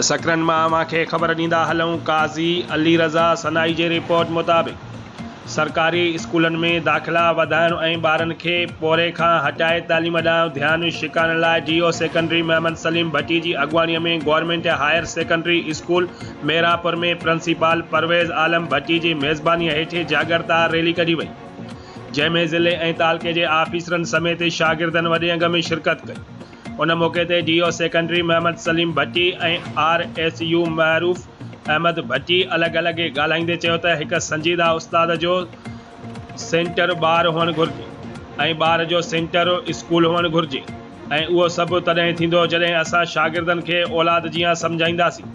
سڪرنڊ مان اوهان کي خبر ڏيندا هلون قاضي علي رضا سنائي جي رپورٽ مطابق سرڪاري اسڪولن ۾ داخلا وڌائڻ ۽ ٻارن کي پورهئي کان هٽائي تعليم ڏانهن ڌيان ڇڪائڻ لاء D O secondary Muhammad Saleem Bhatti جي اڳواڻي ۾ government higher secondary school Mehrapur ۾ principal Parvez Alam Bhatti جي ميزباني هيٺ جاڳرتا ريلي ڪڍي وئي جنهن ۾ ضلعي ۽ تعلقي جي آفيسرن سميت شاگردن وڏي انگ ۾ شرڪت ڪئي. ان موقعي تي D O secondary Muhammad Saleem Bhatti ۽ R S U Maroof Ahmed Bhatti الڳ الڳ ڳالهائيندي چيو ته هڪ سنجيده استاد جو سينٽر ٻار هئڻ گهرجي ۽ ٻار جو سينٽر اسڪول هئڻ گهرجي ۽ اهو سڀ تڏهن ٿيندو جڏهن اسان شاگردن کي اولاد جيان سمجهائينداسين.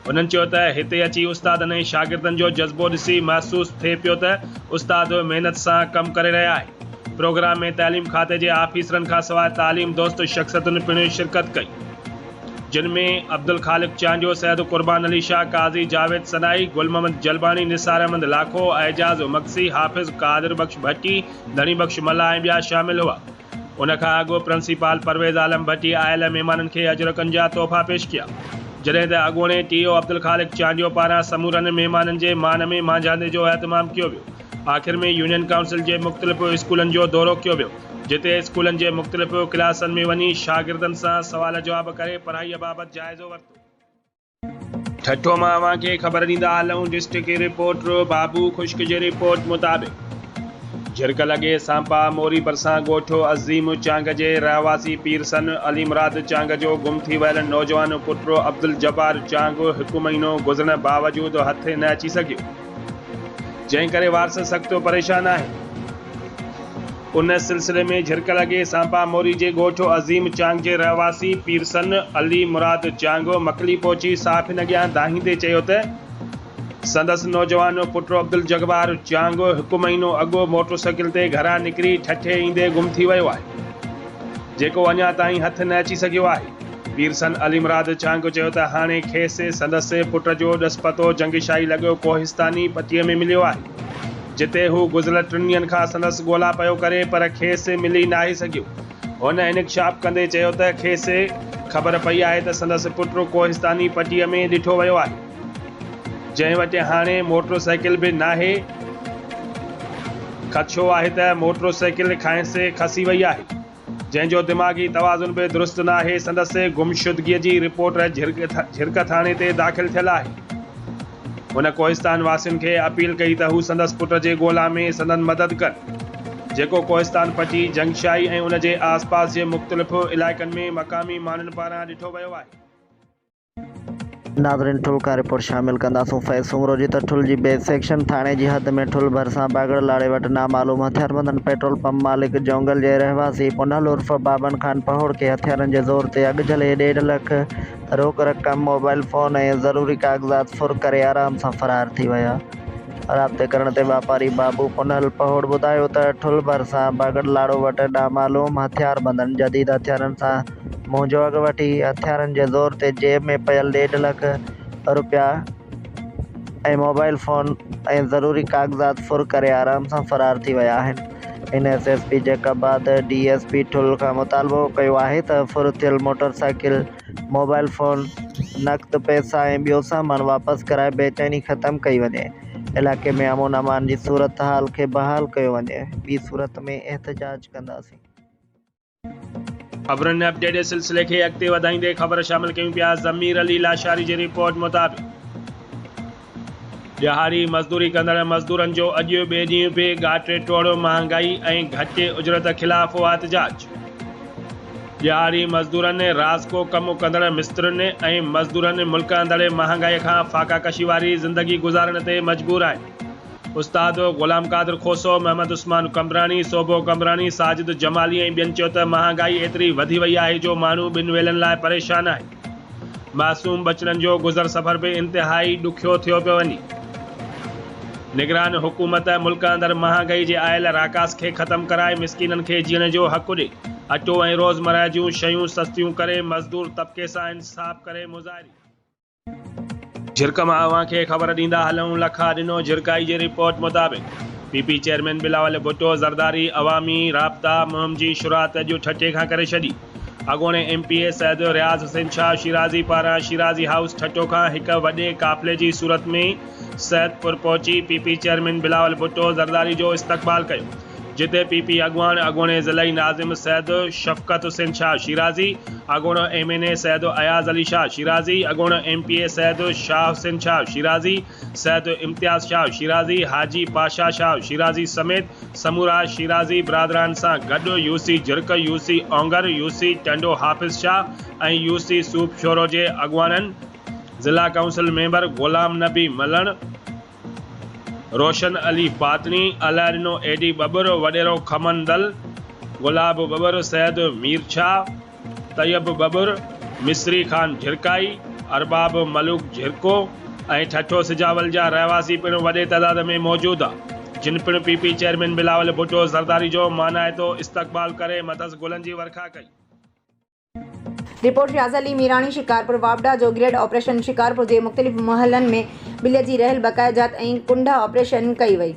هنن چيو ته هتي اچي استادن ۽ شاگردن جو جذبو ڏسي محسوس ٿئي پيو ته استاد محنت سان ڪم ڪري رهيا آهن. پروگرام ۾ تعليم کاتي جي آفيسرن کانسواء تعليم دوست شخصيتن پڻ شرڪت ڪئي جن ۾ عبدالخالق چانڊيو، سيد قربان علي شاهه، قاضي جاويد سنائي، گل محمد جلباڻي، نثار احمد لاکو، اعجاز مگسي، حافظ قادر بخش ڀٽي، ڌڻي بخش ملاح ۽ ٻيا شامل هئا. ان کان اڳ پرنسپال پرويز عالم ڀٽي آيل مهمانن کي اجرڪن جا تحفا پيش ڪيا، جڏهن ته اڳوڻي ٽي او عبدالخالق چانڊيو پاران سمورن مهمانن جي مان ۾ مانجهاندي جو اهتمام ڪيو ويو. آخر ۾ يونين ڪائونسل جي مختلف اسڪولن جو دورو ڪيو ويو، جتي اسڪولن جي مختلف ڪلاسن ۾ وڃي شاگردن سان سوال جواب ڪري پڙهائي بابت جائزو ورتو. ٺٽو مان اوهان کي خبر ڏيندا هلون ڊسٽرڪٽ رپورٽر بابو خشڪ جي رپورٽ مطابق جھرڪ لڳي سانپا موري ڀرسان ڳوٺ عظيم چانگ جي رهواسي پير سن علي مراد چانگ جو گم ٿي ويل نوجوان پٽ عبدالجبار چانگ هڪ مهينو گذرڻ باوجود هٿ نه اچي سگهيو جنهن ڪري وارث سخت پريشان آهن. ان سلسلي ۾ جھرڪ لڳي سانپا موري جي ڳوٺ عظيم چانگ جي رهواسي پيرسن علي مراد چانگ مڪلي پهچي صحافين اڳيان دانهيندي چيو ته سندس نوجوان پٽ عبدالجبار چانگ هڪ مهينو اڳ موٽرسائيڪل تي گهران نڪري ٺٽي ايندي گم ٿي ويو آهي جيڪو اڃا تائين هٿ نه اچي سگهيو آهي. پيرسن علي مراد چانگ چيو ته هاڻي کيس سندس پٽ جو ڏس پتو جنگشاهي لڳ ڪوهستاني پٽي ۾ مليو آهي. جتي هو گذريل ٽن ڏينهن کان سندس ڳولا پيو ڪري پر کيس ملي ناهي سگهيو. هن انڪشاف ڪندي چيو ته کيس خبر پئي آهي ته سندس پٽ ڪوهستاني پٽيء ۾ ڏٺو ويو آهي، جنهن وٽ هاڻي موٽر سائيڪل به ناهي. خدشو آهي ته موٽر سائيڪل کانئس کسي وئي آهي. جنهن جو دماغي توازن به درست ناهي، سندس گمشدگيء جي رپورٽ جھرڪ ٿاڻي تي داخل ٿيل آهي. هن ڪوهستان واسين کي اپيل ڪئي ته هو سندس پٽ جي ڳولا ۾ سندن مدد ڪن، جيڪو ڪوهستان پٽي، جنگشاهي ۽ ان جي آس پاس جي مختلف علائقن ۾ مقامي ماڻهن پاران ڏٺو ويو آهي. ناظرين ٺل کان رپورٽ شامل ڪنداسون فيض سومرو جي ته ٺل جي بي سيڪشن ٿاڻي جي حد ۾ ٺل ڀرسان باگڙ لاڙي وٽ نامعلوم هٿياربندن پيٽرول پمپ مالڪ جونگل جي رهواسي پنهل عرف بابن خان پهوڙ کي هٿيارن جي زور تي اڳ جهلي ڏيڍ لک روڪ رقم، موبائل فون ۽ ضروري ڪاغذات ڦر ڪري آرام سان فرار ٿي ويا. رابطي ڪرڻ تي واپاري بابو پنهل پهوڙ ٻڌايو ته ٺل ڀرسان باگڙ لاڙو وٽ نامعلوم هٿياربندن جديد هٿيارن سان منهنجو اڳ وٺي هٿيارن جي زور تي جيب ۾ پيل ڏيڍ لک رپيا ۽ موبائل فون ۽ ضروري ڪاغذات ڦر ڪري آرام سان فرار ٿي ويا آهن. هن S S P Jacobabad, D S P Thul کان مطالبو ڪيو آهي ته ڦر ٿيل موٽر سائيڪل، موبائل فون، نقد پئسا ۽ ٻيو سامان واپس ڪرائي بيچيني ختم ڪئي وڃي، علائقي ۾ امن امان جي صورتحال کي بحال ڪيو وڃي، ٻي صورت ۾ احتجاج ڪنداسين. خبرن ۽ اپڊيٽ جي سلسلي کي اڳتي وڌائيندي خبر شامل ڪيون پيا ضمير علي لاشاري جي رپورٽ مطابق ڏهاڙي مزدوري ڪندڙ مزدورن جو اڄ ٻئي ڏينهن به ڳاٽي ٽوڙ مهانگائي ۽ گهٽ اجرت خلاف احتجاج ڏهاڙي مزدورن رازڪو ڪم ڪندڙ مسترين ۽ مزدورن ملڪ اندڙ مهانگائي کان فاقا ڪشي واري زندگي گذارڻ تي مجبور آهن. استاد غلام قادر کوسو، محمد عثمان قمبراڻي، صوڀو قمبراڻي، ساجد جمالي ۽ ٻين چيو ته مهانگائي ايتري وڌي وئي آهي جو ماڻهو ٻن ويلن لاء پريشان آهن، معصوم ٻچڙن جو گذر سفر به انتهائي ڏکيو ٿيو پيو وڃي. نگران حڪومت ملڪ اندر مهانگائي جي آيل راڪاس کي ختم ڪرائي مسڪينن کي جيئڻ جو حق ڏي، اٽو ۽ روزمره جون شيون سستيون ڪري مزدور طبقي سان انصاف ڪري، مظاهري. جھرڪ مان اوهان کي خبر ڏيندا هلون لکا ڏنو جھرڪائي جي رپورٽ مطابق P P chairman Bilawal Bhutto Zardari عوامي رابطا مهم جي شروعات اڄ ٺٽي کان ڪري ڇڏي. اڳوڻي M P A Syed Riaz Hussain Shah Shirazi پاران شيرازي هائوس ٺٽو کان هڪ وڏي قافلي جي صورت ۾ سيدپور پهچي P P chairman Bilawal Bhutto Zardari جو استقبال ڪيو جتي پي پي اڳواڻ اڳوڻي ضلعي ناظم سيد شفقت حسين شاهه شيرازي، اڳوڻو M N A Syed Ayaz Ali Shah Shirazi, اڳوڻو M P A Syed Shah Hussain Shah Shirazi, Syed Imtiaz Shah Shirazi, Haji Pasha Shah Shirazi سميت سمورا شيرازي برادران سان گڏ UC Jhirk, UC Ongar, UC Tando Hafiz Shah ۽ UC Soop Shoro جي اڳواڻن، ضلع council member Ghulam Nabi ملڻ، روشن علي پاتڻي، الهڏنو ايڊي ٻٻر، وڏيرو کمن دل، گلاب ٻٻر، سيد ميرڇا، طيب ٻٻر، مصري خان جھرڪائي، ارباب ملوڪ جھرڪو ۽ ٺٽو سجاول جا رهواسي پڻ وڏي تعداد ۾ موجود ها، جن پڻ P P chairman Bilawal Bhutto Zardari جو مانائتو استقبال ڪري مٿس گلن جي ورکا ڪئي. رپورٽ، رياض علي ميراڻي، شڪارپور، واپڊا جو گريڊ آپريشن شڪارپور جي مختلف محلن ۾ بل جي رهيل بقايا جات ۽ ڪنڊا آپريشن ڪئي وئي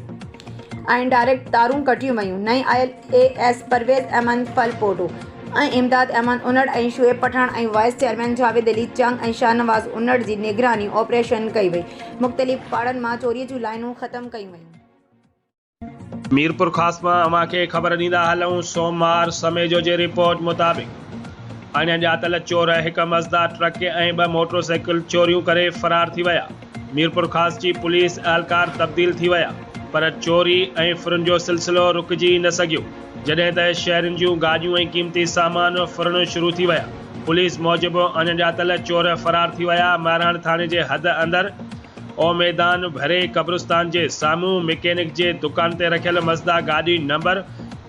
۽ ڊائريڪٽ تارون ڪٽيون ويون نئين آيل اي ايس پرويز احمد ڦلپوٽو ۽ امداد احمد انڙ ۽ شعيب پٺاڻ ۽ وائيس چيئرمين جاويد علي چانگ ۽ شاهنواز انڙ جي نگراني آپريشن ڪئي وئي مختلف پاڙن مان چوري جون لائينون ختم ڪيون ويون. ميرپورخاص مان اوهان کي خبر ڏيندا هلون سومار سميجو جي رپورٽ مطابق اڻ ڄاتل چور هڪ مزدا ٽرڪ ۽ ٻه موٽرسائيڪل چوريون ڪري فرار ٿي ويا ميرپورخاص جي پوليس اهلڪار تبديل ٿي ويا پر چوري ۽ ڦرن جو سلسلو رڪجي نه سگهيو جڏهن ته شهرين جون گاڏيون ۽ قيمتي سامان ڦرڻ شروع ٿي ويا پوليس موجب اڻ ڄاتل چور فرار ٿي ويا مهراڻ ٿاڻي جي حد اندر او ميدان ڀري قبرستان جي سامهون مڪينڪ جي دڪان تي رکيل مزدا گاڏي نمبر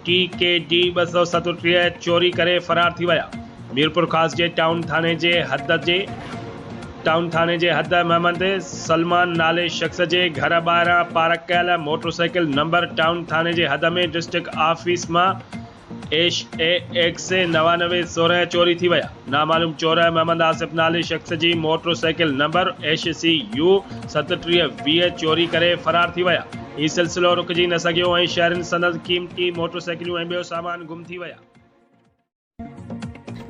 ٽي ڪي ڊي 237 چوري ڪري فرار ٿي ويا. ميرپورخاص جي ٽائون ٿاڻي جي حد جي ٽائون ٿاڻي جي حد محمد سلمان نالي شخص جي گهر ٻاهران پارڪ ڪيل موٽرسائيڪل نمبر ٽائون ٿاڻي جي حد ۾ ڊسٽرڪٽ آفيس مان ايش اي ايڪس 99 16 چوري ٿي ويا. نامعلوم چور محمد آصف نالي شخص جي motorcycle number H C U 37 20 چوري ڪري فرار ٿي ويا. هي سلسلو رڪجي نه سگهيو ۽ شهرين سندس قيمتي موٽر سائيڪليون ۽ ٻيو سامان گم ٿي ويا.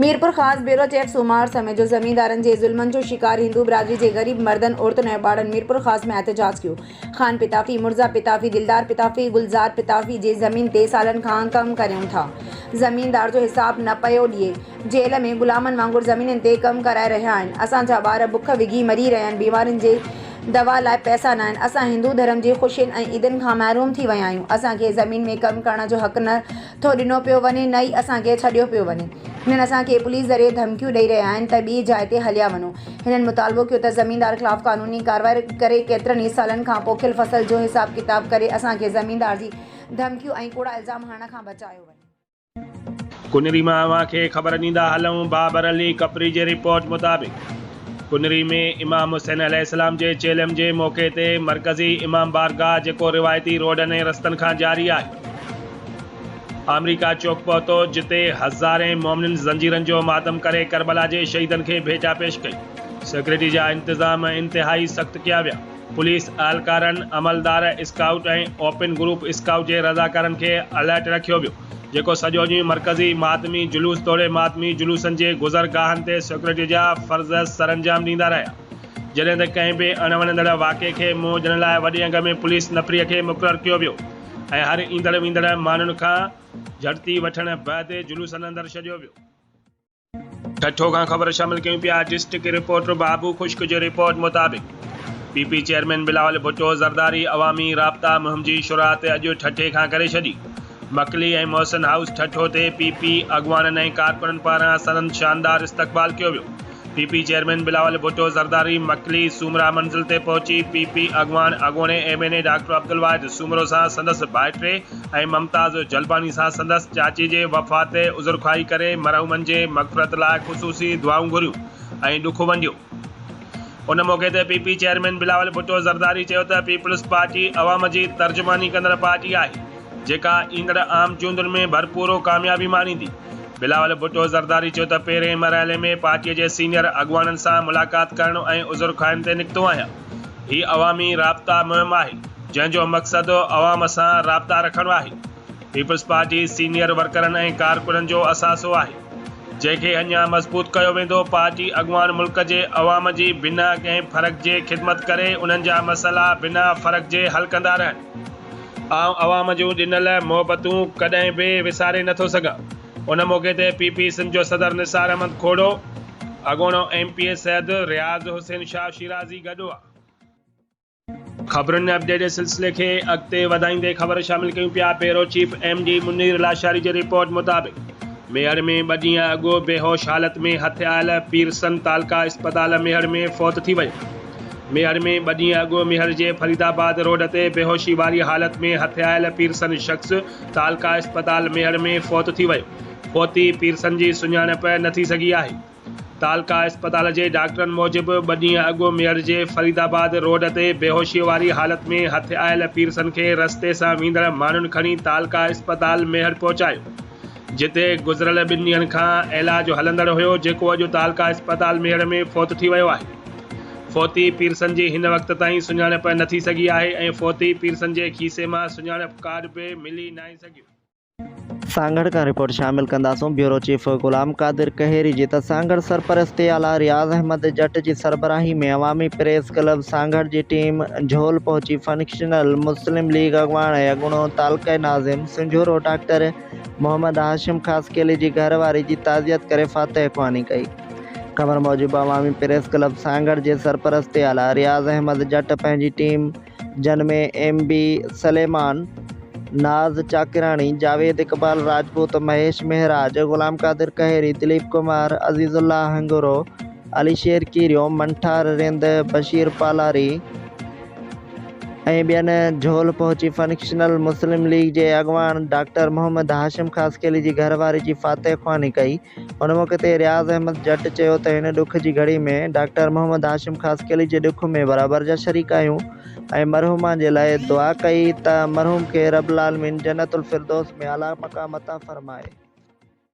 ميرپورخاص، بيورو چيف، سومار سميجو، زميندارن جي ظلمن جو شڪار هندو برادري جي غريب مردن، عورتن ۽ ٻارڙن ميرپورخاص ۾ احتجاج ڪيو. خان پتافي، مرزا پتافي، دلدار پتافي، گلزار پتافي جي زمين تي سالن کان ڪم ڪريون ٿا. زميندار جو حساب نه پيو ڏئي. جيل ۾ غلامن وانگر زمينن تي ڪم ڪرائي رهيا آهن. اسان جا ٻار بک وگهي مري رهيا آهن. بيمارين جي دوا لاء پئسا ناهن. اسان هندو ڌرم جي خوشين ۽ عيدن کان محروم ٿي ويا آهيون. اسان کي زمين ۾ ڪم ڪرڻ جو حق نه ٿو ڏنو پيو وڃي نه ئي اسان کي ڇڏيو پيو وڃي. هنن اسان کي پوليس ذريعي ڌمڪيون ڏئي رهيا آهن ته ٻي جاء تي هليا وڃو. هنن مطالبو ڪيو ته زميندار خلاف قانوني ڪارروائي ڪري ڪيترن ئي سالن کان پوکيل فصل جو حساب ڪتاب ڪري اسان کي زميندار جي ڌمڪيون ۽ ڪوڙا الزام هڻڻ کان بچايو وڃي. ڪنري مان اوهان کي خبر ڏيندا هلون بابر علي ڪپري جي رپورٽ مطابق ڪنري ۾ امام حسين عليه السلام جي چيلم جي موقعي تي مرڪزي امام بارگاهه جيڪو روايتي روڊن ۽ رستن کان جاري آهي آمريڪا چوڪ پهتو جتي هزارين مومنين زنجيرن جو ماتم ڪري ڪربلا جي شهيدن کي ڀيٽا پيش ڪئي سيڪيورٽي جا انتظام انتهائي سخت ڪيا ويا پوليس اهلڪارن عملدار اسڪائوٽ ۽ اوپن گروپ اسڪائوٽ جي رضاڪارن کي الرٽ رکيو ويو جيڪو سڄو ڏينهن مرڪزي ماتمي جلوس توڙي ماتمي جلوسن جي گذرگاهن تي سيڪيورٽي جا فرض سرانجام ڏيندا رهيا، جڏهن ته ڪنهن به اڻوڻندڙ واقعي کي منهن ڏيڻ لاء وڏي انگ ۾ پوليس نفري کي مقرر ڪيو ويو ۽ هر ايندڙ ويندڙ ماڻهن کان جهڙتي وٺڻ بعد جلوسن اندر ڇڏيو ويو. ٺٽو کان خبر شامل ڪيون پيا ڊسٽرڪٽ رپورٽر بابو خشڪ جي رپورٽ مطابق P P chairman Bilawal Bhutto Zardari عوامي رابطا مهم جي شروعات اڄ ٺٽي کان ڪري ڇڏي مڪلي ۽ محسن هائوس ٺٽو تي پي پي اڳواڻن ۽ ڪارڪنن پاران سندن شاندار استقبال ڪيو ويو P P chairman Bilawal Bhutto Zardari Makli Soomra منزل تي پهچي پي پي اڳواڻ اڳوڻي M N A doctor Abdul Wahid Soomro سان سندس ڀائٽي ۽ ممتاز جلباڻي سان سندس چاچي جي وفات تي عذرخواهي ڪري مرحومن جي مغفرت لاء خصوصي دعائون گهريون ۽ ڏک ونڊيو. ان موقعي تي P P chairman Bilawal Bhutto Zardari چيو ته پيپلز پارٽي عوام جي ترجماني ڪندڙ پارٽي آهي جيڪا ايندڙ عام چونڊن ۾ ڀرپور ڪاميابي ماڻيندي. بلاول ڀٽو زرداري چيو ته پهرئين مرحلي ۾ پارٽي جي سينيئر اڳواڻن سان ملاقات ڪرڻ ۽ عذرخواهين تي نڪتو آهيان، هي عوامي رابطا مهم آهي جنهن جو مقصد عوام سان رابطا رکڻ آهي، پيپلز پارٽي سينيئر ورڪرن ۽ ڪارڪنن جو اثاثو آهي. جنهن کي اڃا مضبوط ڪيو ويندو، پارٽي اڳواڻ ملڪ جي عوام جي بنا ڪنهن فرق جي خدمت ڪري انهن جا مسئلا بنا فرق جي حل ڪندا رهن. آئون عوام جون ڏنل محبتون ڪڏهن به وساري نٿو سگهان. ان موقعي تي پي پي سنڌ جو صدر نثار احمد کوڙو، اڳوڻو M P A Syed Riaz Hussain Shah Shirazi گڏ هئا. خبرن ۽ اپڊيٽ جي سلسلي کي اڳتي وڌائيندي خبر شامل ڪيون پيا bureau chief M D Munir Lashari جي رپورٽ مطابق ميهڙ ۾ ٻه ڏينهن اڳ بيهوش حالت ۾ هٿ آيل پيرسن تعلقه اسپتال ميهڙ ۾ فوت ٿي ويو ميهڙ ۾ ٻه ڏينهن اڳ ميهڙ جي فريد آباد روڊ تي بيهوشي واري حالت ۾ هٿ آيل پيرسن شخص تعلقه اسپتال ميهڙ ۾ فوت ٿي ويو فوتي پيرسن جي سڃاڻپ نه ٿي سگهي آهي. تعلقه اسپتال جي ڊاڪٽرن موجب ٻه ڏينهن اڳ ميهڙ جي فريد آباد روڊ تي بيهوشي واري حالت ۾ هٿ آيل پيرسن کي رستي سان ويندڙ ماڻهن کڻي تعلقه اسپتال ميهڙ پهچايو جتي گذريل ٻن ڏينهن کان علاج هلندڙ هيو جيڪو اڄ تعلقه اسپتال ميهڙ ۾ فوت ٿي ويو آهي فوتي پيرسن جي هن وقت تائين سڃاڻپ نه ٿي سگهي آهي ۽ فوتي پيرسن جي کيسي مان سڃاڻپ ڪارڊ به ملي ناهي سگهيو. سانگهڙ کان رپورٽ شامل ڪنداسون بيورو چيف غلام قادر ڪهيري جي ته سانگهڙ سرپرستي اعليٰ رياض احمد جٽ جي سربراهي ۾ عوامي پريس ڪلب سانگهڙ جي ٽيم جهول پهچي فنڪشنل مسلم ليگ اڳواڻ ۽ اڳوڻو تعلقه ناظم سنجهورو ڊاڪٽر محمد هاشم خاصخيلي جي گهر واري جي تعزيت ڪري فاتح خواني ڪئي خبر موجب عوامي پريس ڪلب سانگهڙ جي سرپرستي اعليٰ رياض احمد جٽ پنهنجي ٽيم جن ۾ ايم بي سليمان، ناز چاڪراڻي، جاويد اقبال راجپوت، مهيش مهراج، غلام قادر ڪهيري، دليپ ڪمار، عزيز الله هنگورو، علي شير ڪيريو، منٺار رند، بشير پالاري ۽ ٻين جهول پهچي فنڪشنل مسلم ليگ جي اڳواڻ ڊاڪٽر محمد هاشم خاصخيلي جي گهر واري جي فاتح خواني ڪئي. ان موقعي تي رياض احمد جٽ چيو ته هن ڏک جي گهڙي ۾ ڊاڪٽر محمد هاشم خاصخيلي جي ڏک ۾ برابر جا شريڪ آهيون ۽ مرحومه جي لاء دعا ڪئي ته مرحوم کي رب العالمين جنت الفردوس ۾ اعليٰ مقام عطا فرمائي.